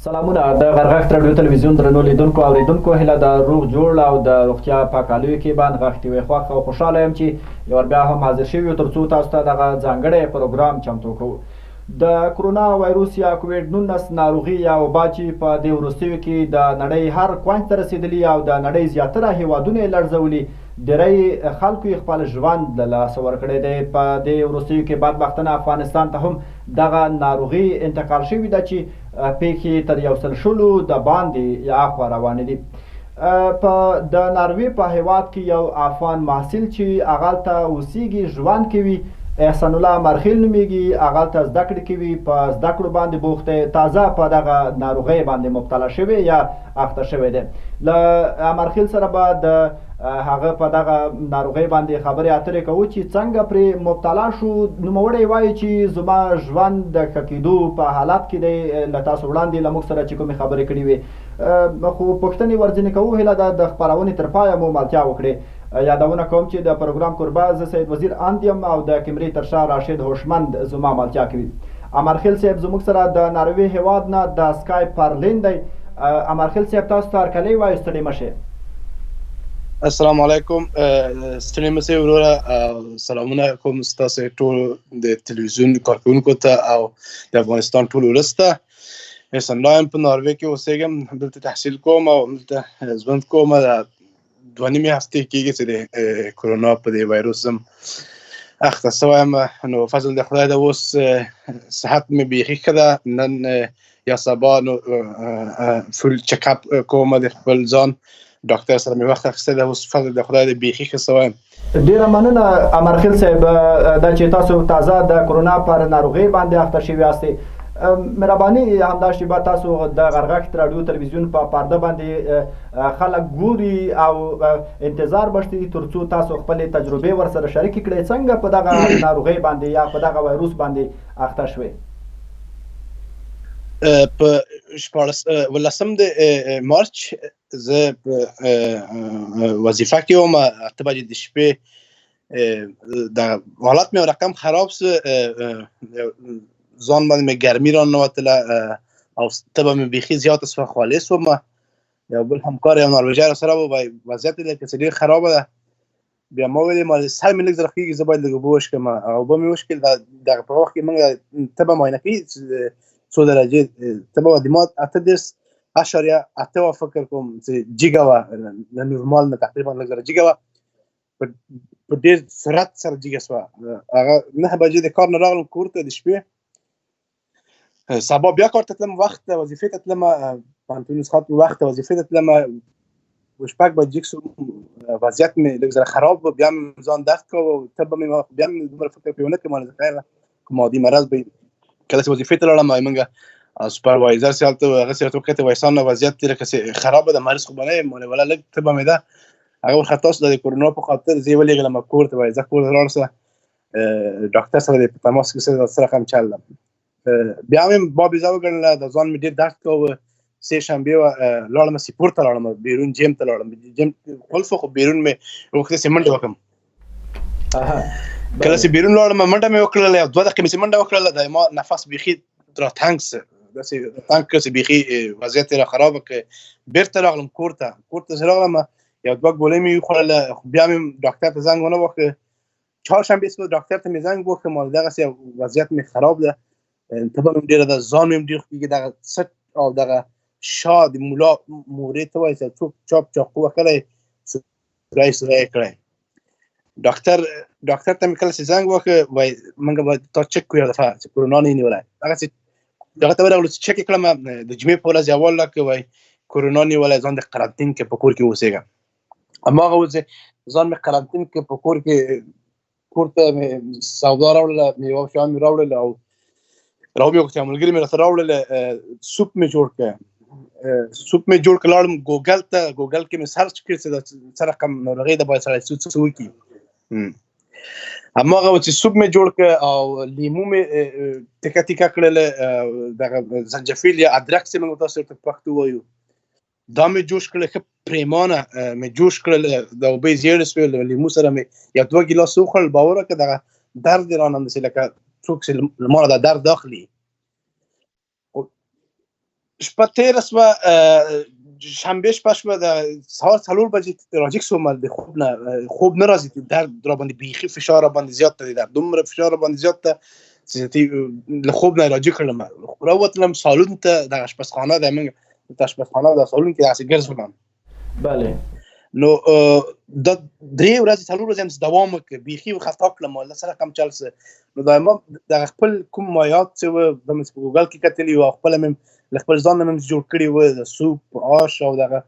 سلامونه د غرغښت راډیو تلویزیون درنو لیدونکو اوریدونکو، هیله د روغ جوړ او د روغتیا په کالیو کې به نغښتي وي. خوښ او خوشحاله یم چې یو وار بیا هم حاضر شوي یو ترڅو تاسو ته دغه ځانګړی پروګرام چمتو کوو. د کرونا وایروس یا کوویډ 19 ناروغي یا وبا چې په دې وروستیو کې د نړۍ هر کونج ته رسېدلي او د نړۍ زیاتره هیوادونه یې لړزولي، ډیری خلکو یې خپل ژوند له لاسه ورکړی دی. په دې وروستیو کې بدبختانه افغانستان ته هم دغه ناروغي انتقال شوې ده چې پیښې تر یو سل شلو د باندې یا اخوا روانې دي. په د ناروې په هیواد کې یو افغان محصل چې هغلته اوسیږي، ژوند کوي، احسان الله امرخیل نومیږي، هغلته زده کړې کوي، په زده کړو باندې بوخت دی، تازه په دغه ناروغۍ باندې مبتلا شوی یا اخته شوی دی. له امرخیل سره به د هغه په دغه ناروغۍ باندې خبرې اترې کوو چې څنګه پرې مبتلا شو. نوموړی وایي چې زما ژوند د ښه کېدو په حالت کې دی. له تاسو وړاندې له موږ سره چې کومې خبرې کړې وې، خو پوښتنې ورځینې کوو. هیله ده د خپرونې تر پایه مو ملتیا وکړي. یادونه کوم چې د پروګرام کوربه زه سید وزیر اند یم او د کیمرې تر شا راشد هوشمند زما ملتیا کوي. امرخیل صاحب زموږ سره د ناروې هیواد نه د سکایپ پر لین دی. امرخیل صاحب، تاسو ته هرکلی وایو، ستړي مه شئ. السلام علیکم، ستړي مه شئ وروره. سلامونه کوم ستاسو ټول د تلویزیون کارکوونکو ته او د افغانستان ټول ولس ته. احسان الله یم، په ناروې کې اوسېږم، دلته تحصیل کوم او دلته ژوند کوم. 2.5 هفتې کېږي چې د کرونا په دې وایروس زم اخته سوی یم. نو فضل د خدای ده، اوس صحت مې بیخي ښه ده. نن یا سبا نو full check up کوم د خپل ځان، ډاکټر سره مې وخت اخیستی ده. اوس فضل د خدای ده، بیخي ښه سوی یم. ډیره مننه امرخیل صاحب، دا چې تاسو تازه د کرونا پر ناروغۍ باندې اخته شوي یاستئ. مهرباني، همدا شیبه تاسو د غرغښت راډیو تلویزیون په پرده باندې خلک ګوري او انتظار بشي ترڅو تاسو خپلې تجربې ورسره شریکې کړئ. څنګه په دغه ناروغۍ باندې یا په دغه وایروس باندې اخته شوې؟ په 16 ولسم د مارچ زه په وظیفه کې وم، 8 بجې د شپې د حالت مې رقم خراب سو. ځان باندې مې ګرمي را ننوتله او تبه مې بیخي زیاته سوه، خولې سوم. یو بل همکار، یو نارویژی را سره و، وضعیت یې لکه چې ډېر خرابه ده. بیا ما ویلې ما سر مې لږ زره کېږي، زه باید لږ اوبه وڅښم او اوبه مې وڅښل. دغه په وخت کې موږ تبه معاینه کوي، څو درجې تبه وه. د ما 38.8 وه، فکر کوم چې جګه وه، له نورمال نه تقریبا لږ زره جګه وه، په ډېر سرعت سره جګه سوه. هغه 9 بجې د کار نه راغلم کور ته د شپې. سبا بیا کار ته تلم، وخت وظیفې ته تلم، پوهنتون څخه وخت وظیفې ته تلم. 6 بجې سو، وضعیت مې لږ زره خراب و. بیا مې ځان درد کاوه، تبه مې، بیا مې دومره فکر پرې ونه کړ، مانه خیر کوم عادي مرض به. کله چې وظیفې ته لاړم، موږ supervisor چې هلته هغه سره وکتل، وایي ستا وضعیت لکه چې خرابه ده، مریض خو به نه یم؟ مانه ولا لږ تبه مې ده. هغه ورخطا سو، د کرونا په خاطر زه یې ولېږلم کور ته، وایي ځه کور ته لاړ سه، ډاکټر سره د په تماس کې سره رقم چل ده. بیا مې بابیزه وګڼله، د ځان مې ډېر درد کاوه. سه شنبه وه، لاړم سپورت ته لاړم، بیرون gym ته لاړم. gym قلف خو بیرون مې وخت چې منډه وکم. کله چې بیرون لاړم، منډه مې وکړله، یو 2 دقیقې مې چې منډه وکړله، د ما نفس بیخي را تنګ سه، داسې تنګ کړ چې بیخي وضعیت یې را خراب کړ. بیرته راغلم کور ته. کور ته چې راغلم، یو دوه ګولۍ مې وخوړله، خو بیا مې ډاکټر ته زنګ ونه واهه. چهارشنبه سو، ډاکټر ته مې زنګ وواهه، مال دغسې وضعیت مې خراب ده، تبه مې ډېره ده، ځان مې ډېر خوږېږي، دغه څټ او دغه شا د مولا مورې ته وایي چې څوک چاپ چاقو وکړی، سوری سوری یې کړی. ډاکټر ته مې کله چې زنګ وواهه، وایي موږ به تا چک کړو یو دفعه چې کرونا نه یې نیولی. هغه چې دغه ته ورغلو چې چک یې کړم، د جمعې په ورځ اول راکړ، وایي کرونا نیولی، ځان د قرنطین کې په کور کې اوسېږه. هماغه و چې ځان مې قرنطین کې په کور کې. کور ته مې سودا راوړله، میوه او شیان مې راوړل او راو مې غوښتل، ملګري مې راته راوړل. سوپ مې جوړ کړ، سوپ مې جوړ کړ، لاړم ګوګل ته. ګوګل کې مې search کړ چې دا څه رقم ناروغۍ ده، باید سړی څه څه وکړي. هماغه و چې سوپ مې جوړ کړ او لیمو مې تکه تکه کړل، دغه زنجفیل یا ادرک چې موږ تاسو ته پښتو وایو، دا مې جوش کړل، ښه پریمانه مې جوش کړل، د اوبه زیړې سوې، له لیمو سره مې یو دوه ګیلاس وخوړل. باور وکړه، دغه درد یې رانه همداسې لکه څوک چې له ما نه دا درد اخلي. شپه تېره شوه، شنبه شپه شوه، د سهار 4 بجې راجګ شوم د خوب نه، خوب نه راځي، درد را باندې بیخي فشار را باندې زیات دی، درد دومره فشار را باندې زیات ده چې له خوب نه راجګ کړم. راوتلم سالون ته، د آشپزخانه ده، موږ د آشپزخانه د سالون کې داسې ګرځم. بله. نو دا 3 ورځې 4 ورځې هم دوام وکړ، بیخي خطا کړم له سره کم چل څه. نو دا ما د خپل کوم مایات چې و د مې په ګوګل کې کتلی او خپل مې له خپل ځان نه مې جوړ کړي و، د سوپ آش او دغه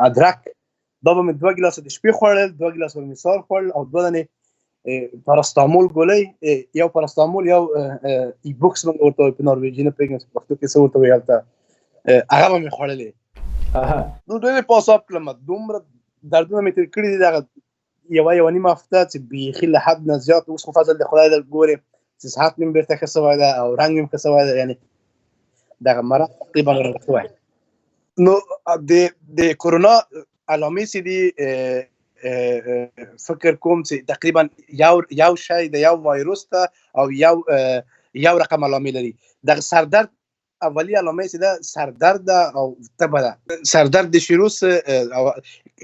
ادرک، دا به مې 2 ګیلاسه د شپې خوړل، 2 ګیلاسه به مې سهار خوړل، او 2 دانې پاراستامول ګولۍ، یو پاراستامول یو ایبوکس موږ ورته وایو په نارویژي، نه پوهېږم چې پښتو کې څه ورته وایي هلته، هغه به مې خوړلې. نو ډېر یې پاساب کړم، دومره دردونه مې تېر کړي دي دغه یوه نیمه هفته چې بیخي له حد نه زیات. اوس خو فضل د خدای دی ګورې چې صحت مې بېرته ښه سوی ده او رنګ مې ښه سوی ده، یعنې دغه مرض تقریبا راته سوی. نو د کرونا علامې چې دي، فکر کوم چې تقریبا یو شی د یو وایروس ته او یو رقم علامې لري. دغه سردرد اولی علامه چې ده سردرد ده او تبه ده. سردرد د شیروس او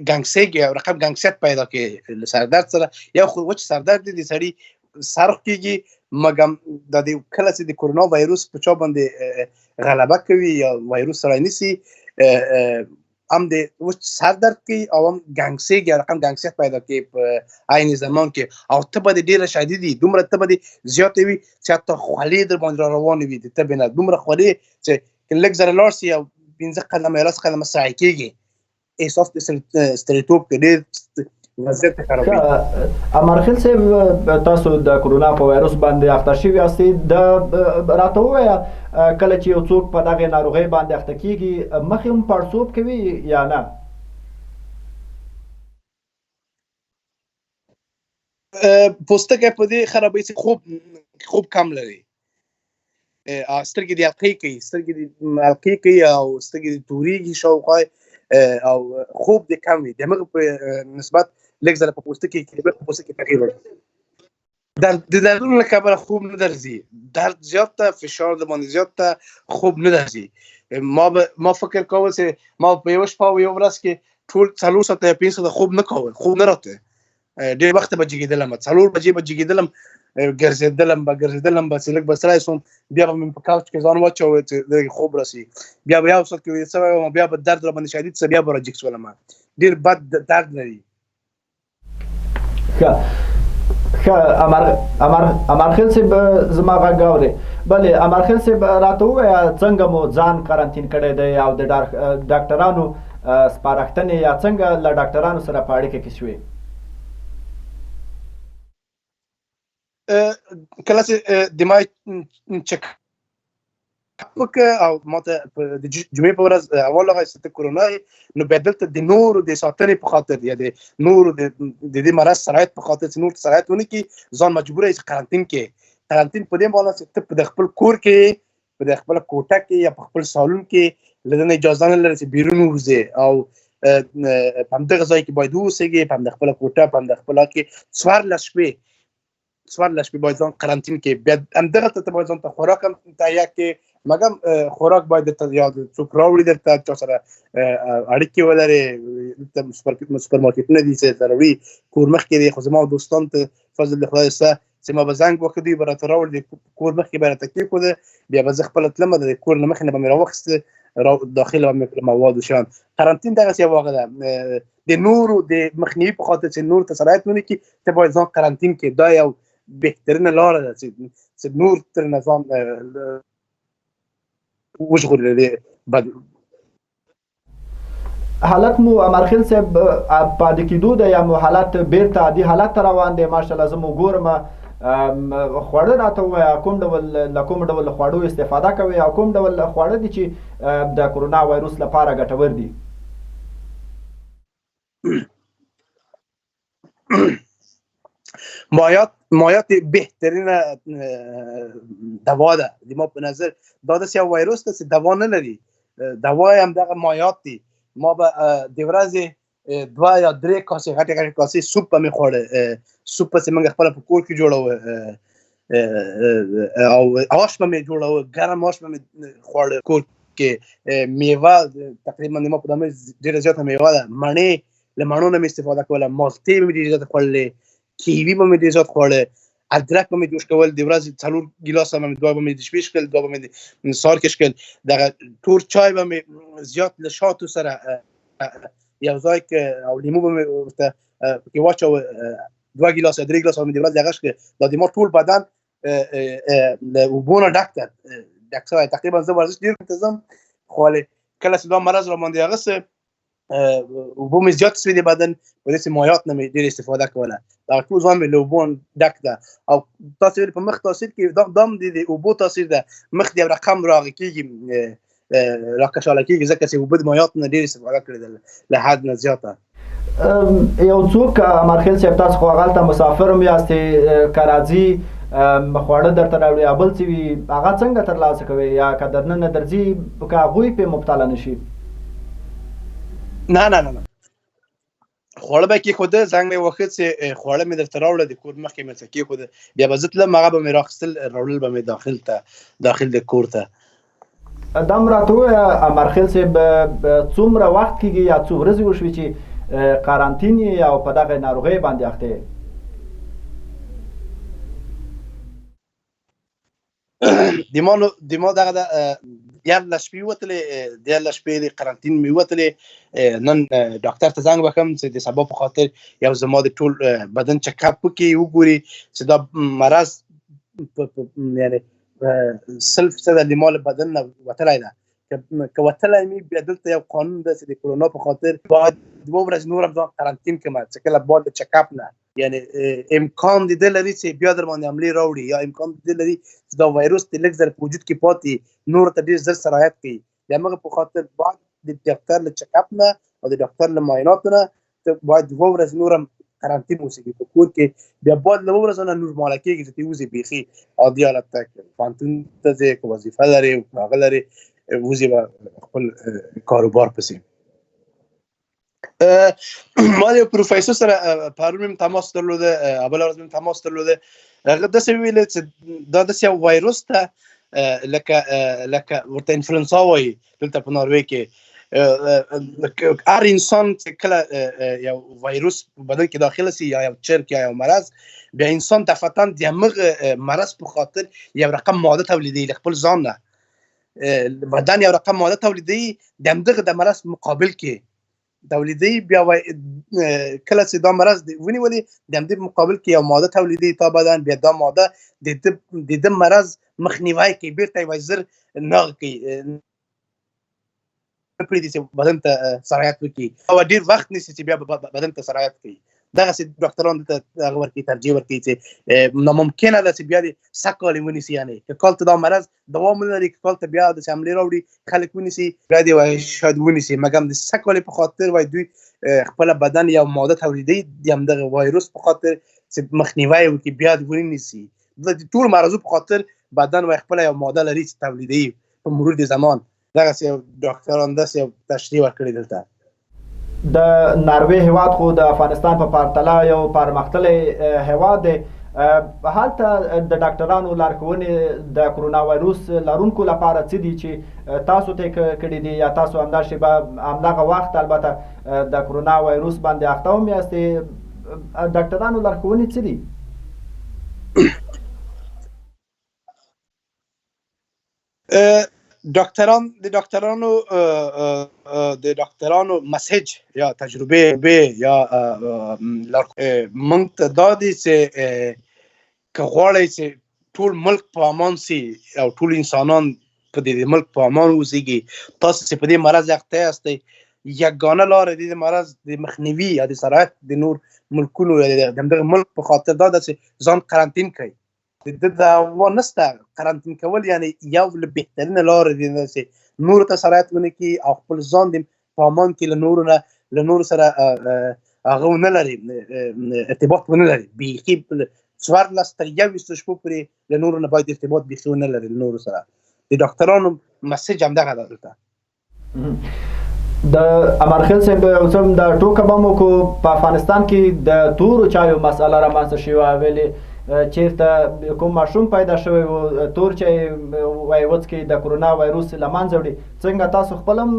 ګنګسېږي او رقم ګنګسیت پیدا کوي له سردرد سره. یو خو وچ سردرد دی، د سړي سر کېږي، مګم د دې کله چې د کرونا وایروس په چا باندې غلبه کوي یا وایروس سړی نیسي، هم د وچ سر درد کوي او هم ګنګسېږي او رقم ګنګسیت پیدا کوي په عین زمان کې. او تبه دې ډېره شدیده، دومره تبه دې زیاته وي چې حتی خولې در باندې را روانې وي د تبې نه، دومره خولې چې که لږ ذره لاړ شي او 5 قدمه یا 10 قدمه سعی کېږي، احساس د ستړیتوب کې ډېر وضعیت خرابوي. امرخیل صاحب، تاسو د کرونا په وایروس باندې اخته شوي یاستئ، د راته ووایه کله چې یو څوک په دغې ناروغۍ باندې اخته کېږي، مخ یې هم پړسوب کوي یا نه؟ پوستکی په دې خرابوي چې خوب کم لري، سترګې دې حلقې کوي، سترګې دې حلقې کوي او سترګې دې تورېږي شاوخوا، او خوب دې کم وي. د مخ په نسبت لږ ځله په پوستکي کې، په پوستکي تغییر راځي. د دردونو له کبله خوب نه درځي، درد زیات ده، فشار د باندې زیات ده، خوب نه درځي. ما فکر کاوه چې ما په یوه شپه او یوه ورځ کې ټول 4 ساعته یا 5 ساعته خوب نه کاوه، خوب نه راته. ډېر وخت به جګېدلم، 4 بجې به جګېدلم، ګرځېدلم به، ګرځېدلم به چې لږ به ستړی شوم، بیا به مې په کاوچ کې ځان واچاوه چې لږ خوب راسي، بیا به یو ساعت کې ویده شوی وم، بیا به درد را باندې شدید شو، بیا به راجګ شولم. ډېر بد درد لري. ښه امرخیل صاحب زما غږ اورې؟ بله امرخیل صاحب راته ووایه څنګه مو ځان قرنطین کړی دی او د ډاکټرانو سپارښتنې یا څنګه له ډاکټرانو سره په اړیکه کې شوې؟ کله چې د ما چک وکړ او ما ته د جمعې په ورځ اول راغی چې ته کرونا یې، نو بیا دلته د نورو د ساتنې په خاطر یا د نورو د دې مرض سرایت په خاطر چې نور سرایت ونه کړي، ځان مجبور یې چې قرنطین کې. قرنطین په دې معنی چې ته په د خپل کور کې، په د خپل کوټه کې یا په خپل سالون کې له دې نه اجازه نه لرې چې بیرون ووځې او په همدغه ځای کې باید واوسېږې، په همدغه خپله کوټه، په همدغه خپل کې 14 شپې، 14 شپې باید ځان قرنطین کې. بیا همدغه ته باید ځان ته خوراک هم تهیه کړې، مګم خوراک باید درته یا څوک راوړي درته، چا سره اړیکې ولرې، دلته سوپر مارکیټونه دي چې درته راوړي، کور مخکې دی. خو زما دوستان ته فضل د خدای سره چې ما به زنګ وکړ، دوی به راته راوړل، د کور مخکې به راته کېښوده، بیا به زه خپله تلم، د کور له مخې نه به مې راوخیسته، داخل به مې کړل مواد و شیان. قرنطین دغسې یو هغه ده، د نورو د مخنیوي په خاطر چې نور ته سرایت ونه کړي، ته باید ځان قرنطین کړې. دا یو بهترینه لاره ده چې نور تر نه ځان وژغوري له دې بد حالت. مو امرخیل صاحب په عادي کېدو دی یا مو حالت بیرته عادي حالت ته روان دی؟ ماشاءالله زه مو ګورم. خواړه راته ووایه، کوم ډول له کوم ډول خواړو استفاده کوئ او کوم ډول خواړه دي چې د کرونا وایروس لپاره ګټور دي؟ مایات بهترینه دوا ده د ما په نظر. دا داسې یو وایروس ده چې دوا نه لري، دوا یې همدغه مایات دي. ما به د ورځې 2 یا 3 کاسې غټې غټې کاسې سوپ به مې خوړه، سوپ به چې موږ خپله په کور کې جوړوو، او آش به مې جوړاوه، ګرم آش به مې خواړه. کور کې میوه تقریبا د ما په دامه ډېره زیاته میوه ده، مڼې، له مڼو نه مې استفاده کوله، مالټې به مې ډېرې زیاتې خوړلې، کیوي به مې ډېر زیات خواړه، ادرک به مې جوش کول، د ورځې 4 ګیلاسه به مې، 2 به مې د شپې څښل، 2 به مې د سهار کې څښل. دغه تور چای به مې زیات له شاتو سره یو ځای کې او لیمو به مې ورته پکې واچوه، 2 ګیلاسه 3 ګیلاسه به مې د ورځې هغه څښل. دا د ما ټول بدن له اوبو نه ډک ده، ډک شوی. تقریبا زه ورزش ډېر ته ځم، خو کله چې دا مرض را باندې هغه څه اوبه مې زیات سوې د بدن، په داسې مایعات نه مې ډېر استفاده کوله. دا ټول ځان مې له اوبو ډک ده. او تاسو ویل په مخ تاثیر کوي، دا هم د اوبو تاثیر ده. مخ د یو رقم راغی کېږي، راکشاله کېږي، ځکه چې اوبه د مایعات نه ډېر استفاده کړې ده له حد نه زیاته. یو څوک امرخیل صاحب، تاسو خو هغلته مسافر هم یاستې، که راځي خواړه درته راوړي یا بل څه وي، هغه څنګه ترلاسه کوئ؟ یا که درننه درځي، که هغوی پرې مبتلا نه شي؟ نه نه نه نه، خواړه به کېښوده، زنګ مې واخه چې خواړه مې درته راوړه، د کور مخکې مې څه کېښوده، بیا به زه تلم، هغه به مې راخیستل، راوړل به مې داخل ته، داخل د کور ته. دا هم راته ووایه امرخیل صاحب، څومره وخت کېږي یا څو ورځې وشوې چې قرنطین یې او په دغه ناروغۍ باندې اخته یې؟ د ما نو د ما دغه د 13 شپې وتلې، 13 شپې د قرنطین مې وتلې. نن ډاکټر ته زنګ وهم چې د سبا په خاطر یو زما د ټول بدن چک اپ وکړي، وګوري چې دا مرض یعنی 100% د ما له بدن نه وتلی ده. که وتلی مې، بیا دلته یو قانون ده چې د کرونا په خاطر باید 2 ورځې نور هم ځان قرنطین کړم، چې کله باید د چک اپ نه، یعنی امکان د دې لري چې بیا در باندې حملې راوړي، یا امکان د دې لري چې دا وایروس د لږ زر په وجود کې پاتې نور ته ډېر زر سرایت کوي. د همغه په خاطر باید د ډاکټر له چک اپ نه او د ډاکټر له معایناتو نه ته باید 2 ورځې نور هم قرنطین اوسېږي په کور کې. بیا باید له 2 ورځو نه نورماله کېږي چې ته وځې بیخي عادي حالت ته، پوهنتون ته ځې، که وظیفه لرې او که هغه لرې، وځې به خپل کاروبار پسې. ما یو پروفیسور سره پرون مې تماس درلوده، بله ورځ مې تماس درلوده، هغه داسې ویل چې دا داسې یو وایروس ده، لکه لکه ورته انفلونزا وایي دلته په ناروې کې. هر انسان چې کله یو وایروس په بدن کې داخل سي، یا یو چرک یا یو مرض، بیا انسان دفعتاً د همغه مرض په خاطر یو رقم ماده تولیدوي له خپل ځان نه، بدن یو رقم ماده تولیدوي د همدغه د مرض مقابل کې تولیدوي. بیا کله چې دا مرض ونیولې، د همدې مقابل کې یو ماده تولیدوي تا بدن، بیا دا ماده د ده مرض مخنیوی کوي، بېرته یې زر ناغ کوي، نه پرېږدي چې بدن ته سرایت وکړي، او ډېر وخت نیسي چې بیا بدن ته سرایت کوي. دغسې ډاکټران دلته هغه ورکوي، ترجیح ورکوي چې ناممکنه ده چې بیا دې سږ کال یې ونیسي، یعنې که کال ته دا مرض دوام ولري، که کال ته بیا داسې حملې راوړي خلک ونیسي، بیا دې وایي شاید ونیسي، مګر د سږ کال په خاطر وایي دوی خپله بدن یو ماده تولیدوي د همدغه وایروس په خاطر چې مخنیوی وکړي، بیا دې ونه نیسي. د ټولو مرضو په خاطر بدن وایي خپله یو ماده لري چې تولیدوي په مرور د زمان. دغسې یو ډاکټران داسې یو تشریح ورکړې دلته. د ناروې هیواد خو د افغانستان په پرتله یو پرمختللی هیواد دی، هلته د ډاکټرانو لارښوونې د کرونا وایروس لرونکو لپاره څه دي چې تاسو ته کړي دي، یا تاسو همدا شیبه همدغه وخت البته د کرونا وایروس باندې اخته هم یاستئ، ډاکټرانو لارښوونې څه دي؟ ډاکټران د ډاکټرانو د ډاکټرانو مسج یا تجربه به یا مونږ ته دا دي چې که غواړئ چې ټول ملک په امان سي او ټول انسانان په دې ملک په امان اوسېږي، تاسو چې په دې مرض اخته یاستئ، یګانه لار د دې مرض د مخنیوي یا د سرایت د نور ملکونو یا د همدغه ملک په خاطر دا ده چې ځان قرنطین کړئ. د ده دعوا نشته، قرنطین کول یعنی یو له بهترینه لارې دی چې نورو ته سرایت ونه کړي او خپل ځان دې په امان کې له نورو نه له نورو سره هغه ونه لري، ارتباط ونه لري. بیخي 14 تر 21 شپو پورې له نورو نه باید ارتباط بیخي ونه لري له نورو سره. د ډاکټرانو مسج همدغه ده دلته. د امرخیل صاحب یو څه د ټوکه به مو کو، په افغانستان کې د تورو چایو مسله رامنځته شوې وه، ویلې چیرته کوم ماشوم پیدا شوی و، تور چای وای وڅکي، د کرونا وایروس له منځه وړي. څنګه تاسو خپل هم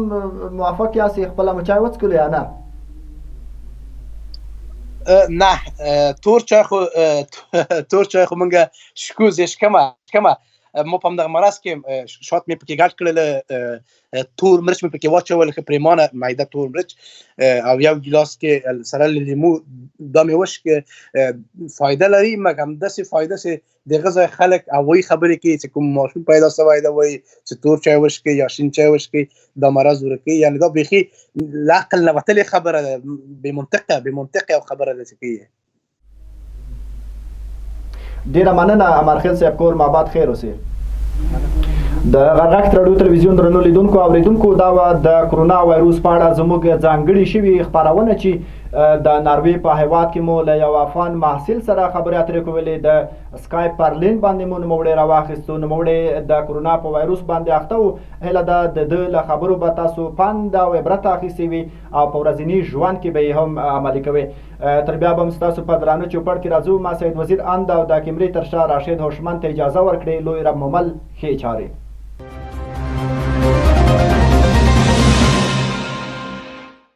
موافق یاست، خپل هم چای وڅکلو یا نه؟ نه، تور چای خو مونږه شکو، زه شکمه. مو په همدغه مرض کې شات مې پکې ګډ کړل، تور مرچ مې پکې واچول، ښه پریمانه میده تور مرچ، او یو ګیلاس کې سره له لیمو دا مې وشک. فایده لري، مګر داسې فایده چې د غزا خلک هغوی خبرې کوي چې کوم ماشوم پیدا سوی دی، وایي چې تور چای وشکي یا شین چای وشکي دا مرض ورکوي، یعنی دا بیخي له عقل نه وتلې خبره ده، بې منطقه، بې منطقه یو خبره ده چې کوي. ډیره مننه امرخیل صاحب، کور مو اباد، خیر اوسې. د غرغښت راډیو تلویزیون درنو لیدونکو اوریدونکو، دا وه د کرونا وایروس په اړه زموږ ځانګړې شوې خپرونه چې د ناروې په هیواد کې مو له یو افغان محصل سره خبرې اترې کولې. د سکایپ پر لین باندې مو نوموړی راواخیستو. نوموړی د کرونا په وایروس باندې اخته و. هیله ده د ده له خبرو به تاسو پند او عبرت اخیستی وي او په ورځني ژوند کې به یې هم عملي کوئ. تر بیا به هم ستاسو په درانه چوپړ کې راځو. ما سید وزیر اند او د کیمرې تر شا راشد هوشمند ته اجازه ورکړئ. لوی رب مو مل، ښې چارې.